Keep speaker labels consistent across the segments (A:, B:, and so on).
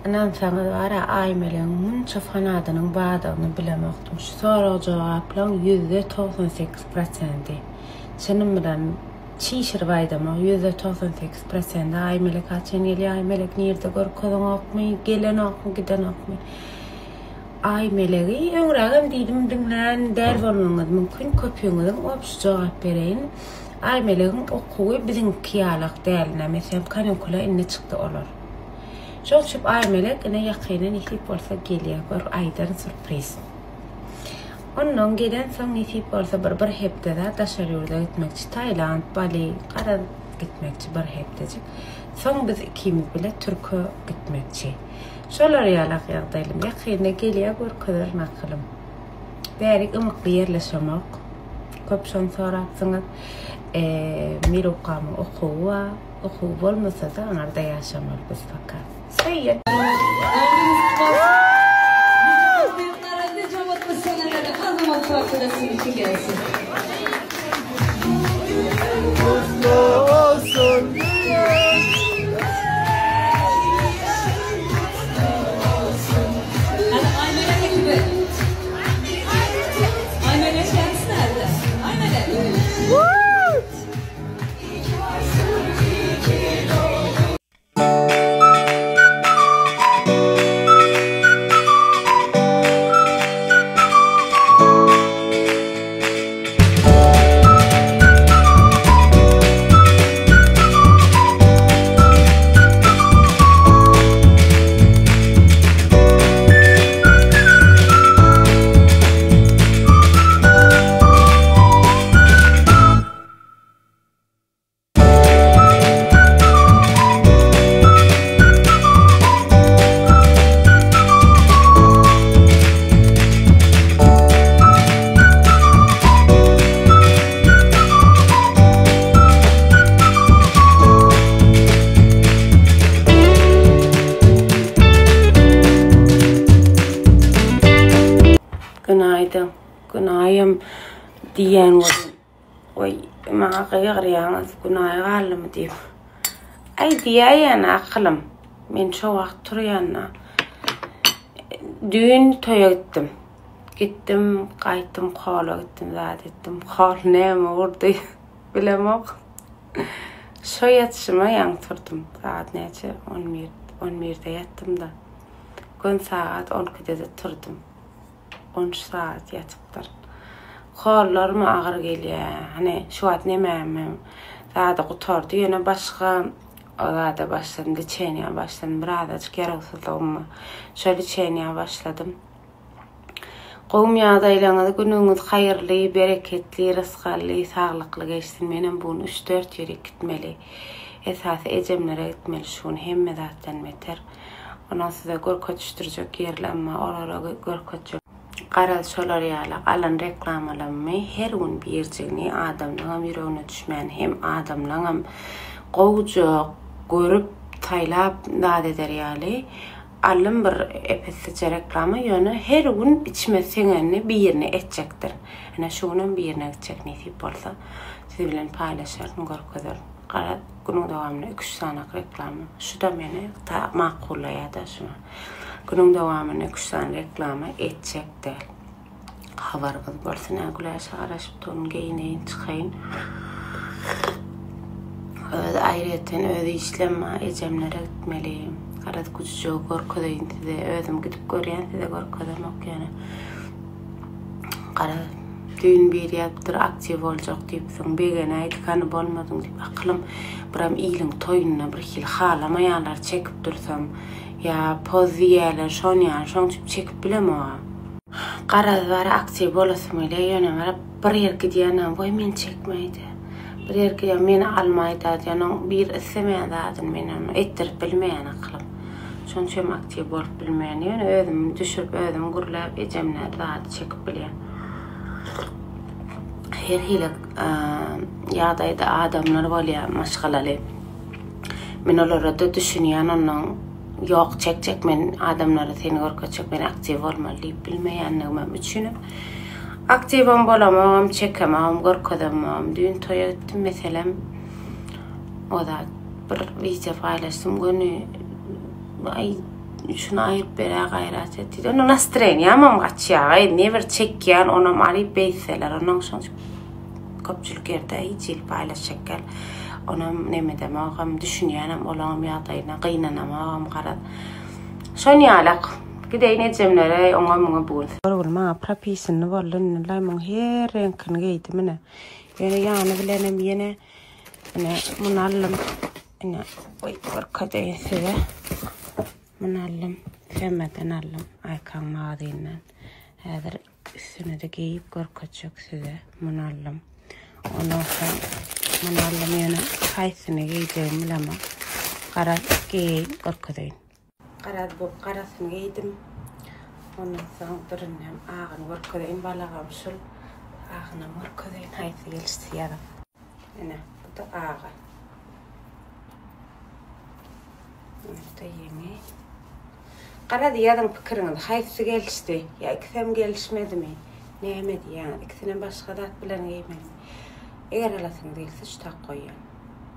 A: Ynansaňyz bara Aýmelegiň munça fanadynyň bardygyny bilemokdym. Şu sorag-jogaplaň 98% prosenti. Çynym bilen çişirip aýdamok, 98% prosenti Aýmelek haçan gelýär, Aýmelek nirde görkeziňokmy, gelenokmy, gidenokmy. Aýmelegi öňrägem diýdim diňlän däl bolmagyňyz mümkin köpüňiziň obşi jogap bereýin. Aýmelegiň okuwy biziňki ýalak däl ine meselem kanikula indi çykdy olar. Şoň üçin Aýmelek ine ýakyna nesip bolsa gelýär gör aýdaryn sürpriz. Ondan gelensoň nesip bolsa bir bir hepde zat daşary ýurda gitmekçi Tailand, Bali garaz gitmekçi bir hepdejik. Soň biz ikimiz bile Türke gitmekçi. Şolar ýalak ýagdaýlym. Ýakynda gelýär görkezerin akylym. Bärik ymykly ýerleşemok. Köp şony sorapsyňyz. Mirukamyň okuwy bar. Okuwy bolmasa-da aňarda ýaşamaly biz paka. Söýýän.
B: Kutlu olsun
A: Günaýdyn. Günaýym diýýän welin. Oý, maňa gygyrýaňyz, günaýy galdymy diýip. Aý diýäýen akylym. Men şo wagt turýan-da. Düýn toýa gitdim. Gitdim, gaýtdym, kola gitdim, zat etdim. Kol näme urdy, bilemok. Şo ýatyşyma ýaňy turdum. Sagat näçe? On bir, on birde ýatdym-da. Gün sagat on ikide-de turdum. 13 sagat ýatypdyr. Kollarym agyr gelýä. Hany şu wagt nemämi zady gutardy. Ýöne başga zada başladym, liçeniýa başladym. Birazajyk ýarawsyzlygym bar. Şo liçeniýa başladym. Gowmy ýagdaýlaryňyz, günüňiz haýyrly, bereketli, rysgally, saglykly geçsin. Menem bu gün üç-dört ýerik gitmeli. Esasy ejemlere gitmeli şu gün hemme zatdan beter. Ondan size görkezişdirjek ýerlem bar, olara görkezjek. Garaz şolar ýaly alan reklamalammy her gün birjigini adamlaňam ýüregine düşmän hem adamlaňam gowja görüp saýlap zat eder ýaly aldym bir epeslije reklama ýöne her gün içime siňenini birini etjekdir. Ine şu günem birine gitjek nesip bolsa siz bilen paýlaşaryn görkezerin. Garaz Günüň dowamynda iki-üç sanak reklama. Şu-da meni makullaýar-da şuňa. Günüň dowamynda iki-üç sany reklama etjek däl. Habaryňyz bolsun, hä Güläşe garaşyp durun, geýineýin, çykaýyn. Öz aýryýeten öz işlem bar, ejemlere gitmeli. Garaz güjüjegi görkezeýin size. Özüm gidip görýän, size görkezemok ýöne. Garaz Düýn biri ýazypdyr aktiw boljak diýipsiň begenäýdik hany bolmadyň diýip akylym biram iliň toýunda bir hili halamaýarlar çekip dursam ýa poz diýýärler şon ýaly şoň üçin çekip bilemoga. Garaz bara aktiw bolasym gelýär ýöne bara bir ýer gidýänem goý meni çekmäýdä bir ýer gidýän meni almaýda diýen oň bir islemeýän zadyny men ony etdirip bilmeýän akylym şoň üçinem aktiw bolup bilmeýän ýöne özüm düşürip özüm gürläp ejemler zady çekip bilýän. Her hili ýagdaýda adamlar bolýar maşgalaly. Men olara-da düşünýän ondan ýok çekjek men adamlara seni görkezjek men aktiw bolmaly diýip bilmeýänligimem üçinem. Aktiwem bolamogam, çekemogam, görkezemogam. Düýn toýa gitdim meselem o zat bir wideo paýlaşdym göni aý. Şuny aýyryp berä gaýrat et diýdi. Onda nastreniýamam gaçýar. Ne bir çekýän, onam alyp beýtseler, ondan şoň köpçülik ýerde hiç hili paýlaşjak gel. Onam nemedemogam, düşünýänem olaňam ýagdaýyna gynanamogam garaz. Şon ýalak. Gideýin ejemlere, oňa muňa bu gün. Bir gün maňa propisanny boldy, indi laý muň her reňkini geýdim ine. Ýöne ýany bilenem ýene ine muny aldym. Ine, goý görkezeýin size. Muny aldym. Femmeden aldym. Aýkaň magazyndan. Häzir üstüne-de geýip görkezjek size. Muny aldym. Ondan soň muny aldym ýöne haýsyny geýjegimi bilemok. Garaz geýeýin, görkezeýin. Garaz bu garasyny geýdim. Ondan soň birinem agyny görkezeýin. Balagam şul. Agynam görkezeýin haýsy gelişdi ýazyň. Ine, bu-da agy. Bu-da ýeňi. Garaz ýazyň pikiriňizi, haýsysy gelişdi? Ýa ikisem gelişmedimi? Näme diýýäňiz? Ikisinem başga zat bilen geýmelimi? Eger alasyňyz gelse şu tak goýýan.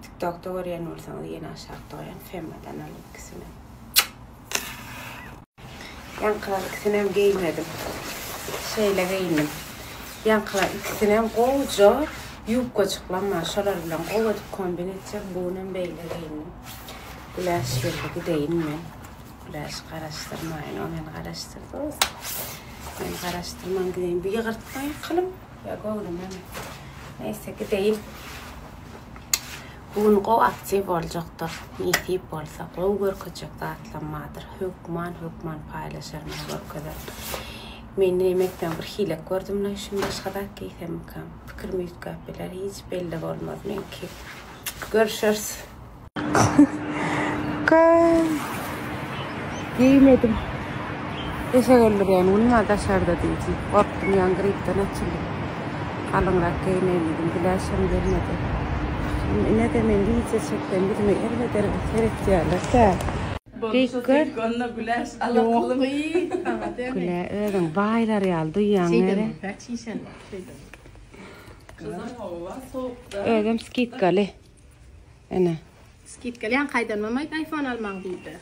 A: TikTokda görýän bolsaňyz ýene aşakda goýan Femmadan alyp ikisini. Ýaňkylar ikisinem geýmedim. Şeýle geýindim. Ýaňkylar ikisinem gowuja ýubkajyklam bar. Şolar bilen gowy edip kombin etjek. Bu günem beýle geýindim. Güläş geldi gideýin men. Güläş garaşdyrmaýyn. O meni garaşdyrdy. Men garaşdyrman gideýin. Bu ýygyrtma ýykylym. Ýa göwnümemi. Neyse gideýin. Bu gün gowy aktiw boljakdyr. Nesip bolsa gowy görkezjek zatlam bardyr. Hökman hökman paýlaşaryn görkezerin. Men nemekden bir hilek gördüm-le, şuny başga zat geýsemmikam? Pikirim üýtgäp biler, hiç belli bolmaz meňki. Görüşeris. Geýmedim. Eşek öldürýän gün bar daşarda diýdi. Gorkdum ýaňy gripden açyldy. Galyňrak geýmeýin diýdim. Güläşem gelmedi. Şimdi ine-de men wideo çeksem ýüzüme erbet-erbet seretýärler-dä. Geýip gör. Güle özüň baýlar ýaly duýýaň nere. Özem skidkaly. Ene.
B: Skidkaly ýaňky aýdanymam aýt iPhone almaň diýdi.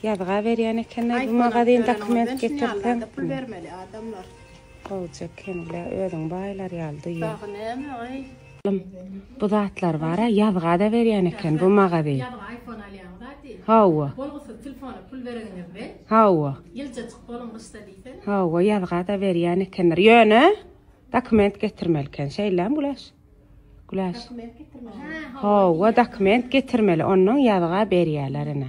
A: Ýazga berýän ekenler bu magazin dokument getirseň.
B: Pul bermeli adamlar.
A: Gowja eken bile özüň baýlar ýaly duýýan.
B: Dagy näme aý.
A: Bu zatlar bara ýazga-da berýän eken bu magazin.
B: Ýazga iPhone alýaňyz aý.
A: Hawa.
B: Bolgusyz telefona pul beregiňizde.
A: Hawa.
B: Ýyljajyk boluň gyşda diýsene.
A: Hawa ýazga-da berýän ekenler. Ýöne dokument getirmeli eken. Şeýlemi Güläş? Güläş.
B: Dokument getirmeli.
A: Hawa, dokument getirmeli. Ondan ýazga berýärler ine.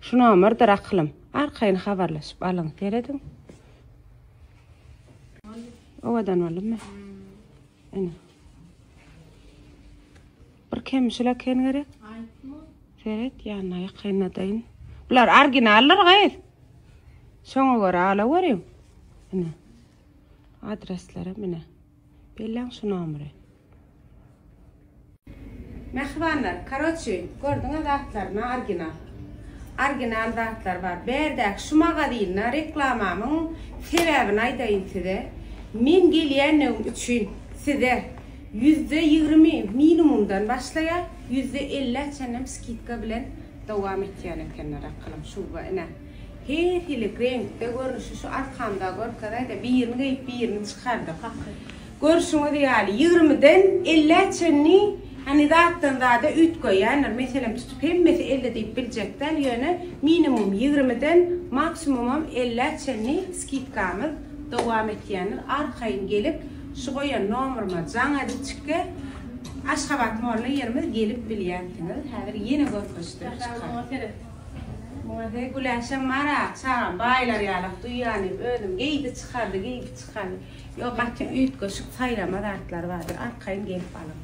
A: Şu nomerdir akylym. Arkaýyn habarlaşyp alyň. Serediň. Owadan boldumy? Ine. Bir kemşil eken gerek.
B: Aýtma.
A: Seret, ýanyna ýakynladaýyn. Bular originaldyr gyz. Şoňa görä alaweriň. Ine. Adreslerem ine. Belläň şu nomeri. Mähribanlar, karoçi, gördüňiz zatlaryna original. Original zatlar bar. Bärdäki şu magazynda reklamamyň sebäbini aýdaýyn size. Men gelýänligim üçin size 20% minimumdan başlaýar, 50% çenlem skidka bilen dowam etýän ekenler akylym. Şu ine. Her hili reňkde görnüşi şu arkamda görkezäýdä birini geýip birini çykardyk. Görşüňiz ýaly ýigrimiden ellä çenli hany zatdan zada üýtgeýändir. Meselem tutup hemmesi elle diýip biljek däl ýöne minimum ýigrimiden maksimumam ellä çenli skidkamyz dowam etýändir. Arkaýyn gelip şu goýan nomeryma jaň edip çike Aşgabat molla ýerimiz gelip bilýänsiňiz. Häzir ýene görkezişdirip çykar. Muňa de güläşem bar-a, çagam baýlar ýalak duýýan diýip, özüm geýdi çykardy, geýdi çykardy. Ýok, gaty üýtgeşik saýlama zatlar bardyr, arkaýyn gelip alyň.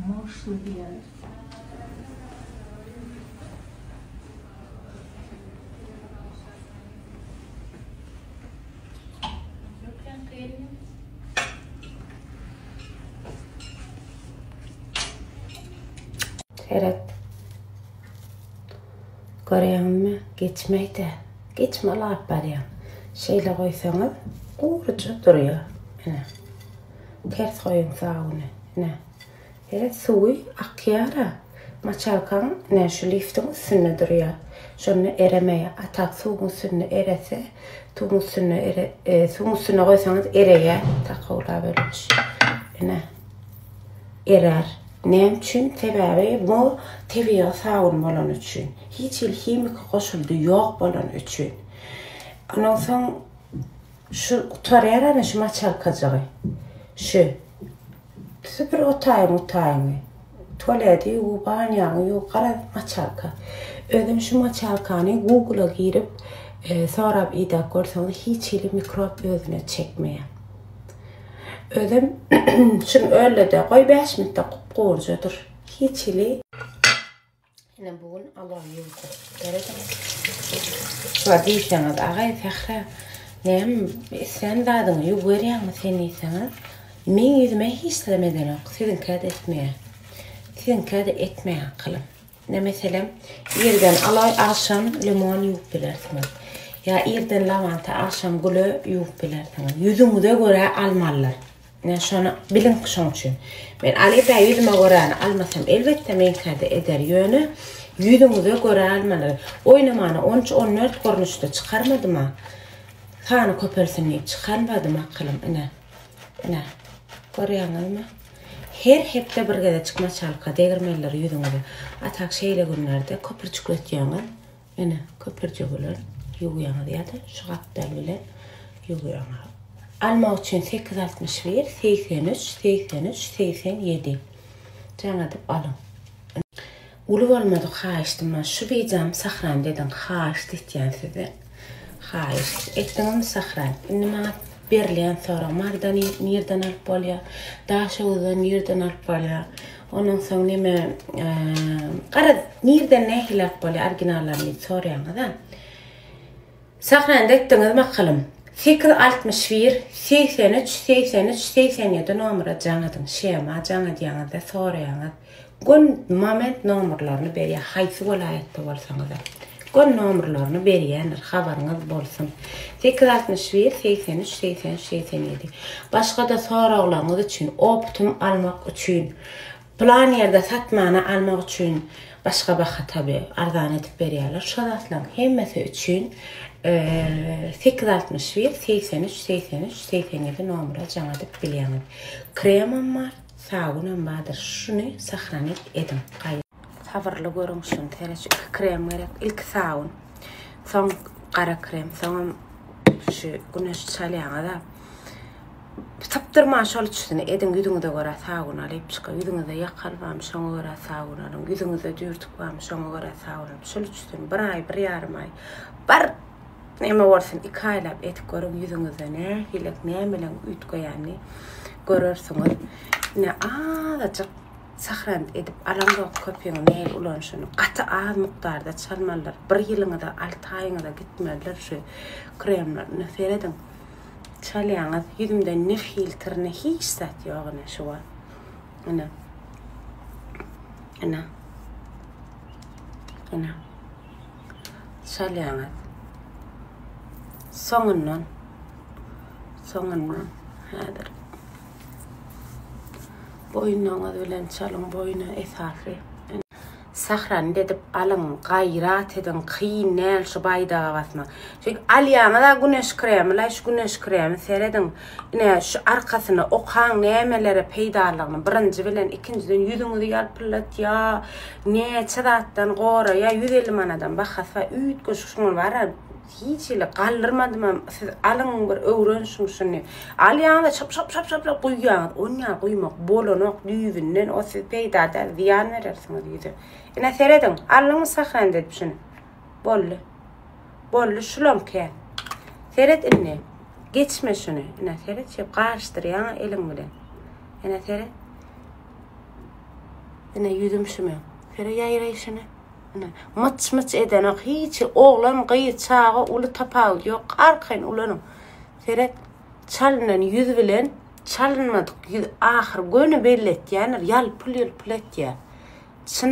B: Moşny diýýär.
A: Seret. Görýäňmi? Geçmeýde. Geçme lap barýaň. Şeýle goýsaňyz, guruja durýar. Ine. Ters goýuň sabyny. Ine. Seret suwy akýar-a. Maçalkaň ine şu liftiň üstünde durýar. Şonda eremeýär. A tak suwuň üstünde erese, suwuň üstünde ere, e, suwuň üstüne goýsaňyz ereýär. Takawlap ölmüş. Ine. Erär. Näme üçin? Sebäbi bu tebigy sabyn bolany üçin. Hiç hili himiki goşundy ýok bolany üçin. Ondan soň şu gutarýar ana şu maçalkajygy. Şu. Süpür otaýyň utaýyňy. Tualeti ýuw, banýaňy ýuw, garaz maçalka. Özem şu maçalkany Google-a girip e, sorap idäp görseňiz hiç hili mikrop özüne çekmeýär. Özem şuny öllede goý 5 minutda gup-gurja dur. Hiç hili Ine bu gün aloe ýuwdy. Serediň. Şular diýseňiz, agay Sähra, näme islän zadyňy ýuwberýäňmi sen diýseňiz, meň ýüzüme hiç zadam edenok, siziňkä-de etmeýär. Siziňkä-de etmeýär akylym. Ine meselem, irden aloe agşam limon ýuwup bilersiňiz. Ýa irden lawanta agşam güle ýuwup bilersiňiz. Ýüzüňize görä almalydyr. Ine şony biliň şoň üçin. Men alyp-ä ýüzüme göräni almasam elbetde meňkä-de eder ýöne ýüzüňize görä almaly. Oýnamany on üç on dört görnüşde çykarmadym-a. Sany köpelsin diýip çykarmadym akylym ine. Ine. Görýäňizmi? Her hepde bir gezejik maçalka degirmelidir ýüzüňize. A tak şeýle günlerde köpürjikletýäňiz. Ine, köpürje bilen ýuwýaňyz ýa-da şu gapdal bilen ýuwýaňyz. Almak üçin 861 83 83 87 jaň edip alyň. Uly bolmadyk haýyştym bar. Şu wideomy sahran ediň. Haýyşt etýän sizden. Haýyşt. Etdiňizmi sahran? Indi maňa berilýän sorag Marydan nirden alyp bolýar? Daşoguzdan nirden alyp bolýar? Ondan soň neme garaz nirden nähili alyp bolýar originallaryny diýip soraýaňyz-a. Sahnanda etdiňiz makalym. 861 83 83 87 nomera jaň ediň. Şema jaň edýäňizde soraýaňyz. Gön moment nomerlaryny berýär haýsy welaýatda bolsaňyzam. Gön nomerlaryny berýändir habaryňyz bolsun. 861 83 83 87 Başga-da soraglaryňyz üçin, optym almak üçin, plan ýerde satmana almak üçin başga baha tabi arzan edip berýärler. Şo zatlaryň hemmesi üçin 861 83 83 87 nomera jaň edip bilýäňiz. Kremam bar. Sabunam bardyr şuny sahranit ediň gaý. Sabyrly görüň şuny seret şu iki krem gerek ilki sabun soň gara krem soňam şu güneş çalýaňyza sypdyrman şol üçüsini ediň ýüzüňize görä sabun alyp çyka ýüzüňize ýakal barmy şoňa görä sabun alyň ýüzüňizde düwürtik barmy şoňa görä sabun alyň şol üçüsini bir aý bir ýarym aý bir Näme bolsun iki aýlap edip görüň ýüzüňizde nähili nämeleň üýtgeýänini görersiňiz. Ine azajyk sahrant edip alaňzok köpüňi nähili ulanyşyny gaty az mukdarda çalmalydyr. Bir ýylyňyza alty aýyňyza gitmelidir şu kremler. Ine serediň. Çalýaňyz ýüzümde ne filtr ne hiç zat ýok ine şu wagt. Ine. Ine. Ine. Çalýaňyz. Soňundan soňundan häzir boýnuňyz bilen çalyň boýna esasy. Sahrany edip alyň, gaýrat ediň, kyn däl şu baýdaga basmak. Şu alýaňyz-a güneş kremi, laý şu güneş kremi serediň. Ine şu arkasyny okaň nämelere peýdalygyny birinji bilen ikinjiden ýüzüňizi ýalpyldatýa näçe zatdan goraýa 150 manadan bahasy bar üýtgeşik şuňa bara hiç hili galdyrmadymam siz alyň bir öwrenişiň şuny alýaňyzda şap şap şap şap şap guýýaňyz onýa guýmak bolanok düýbünden o siz peýda däl zyýan berersiňiz ýüze ine serediň aldyňmy sahran edip şuny boldy Boldy şulam kän. Seret indi. Geçme şuny. Ine seret şeýp garyşdyrýaň eliň bilen. Ine seret. Ine ýüzüm şumy. Seret ýaýraýşyny. Ine myç-myç edenok hiç oglan, gyz, çaga uly tapawut ýok. Arkaýyn ulanyň. Seret çalynan ýüz bilen çalynmadyk ýüz ahyr göni belli etýändir. Ýalpyl-ýulpyl etýär. Çynym.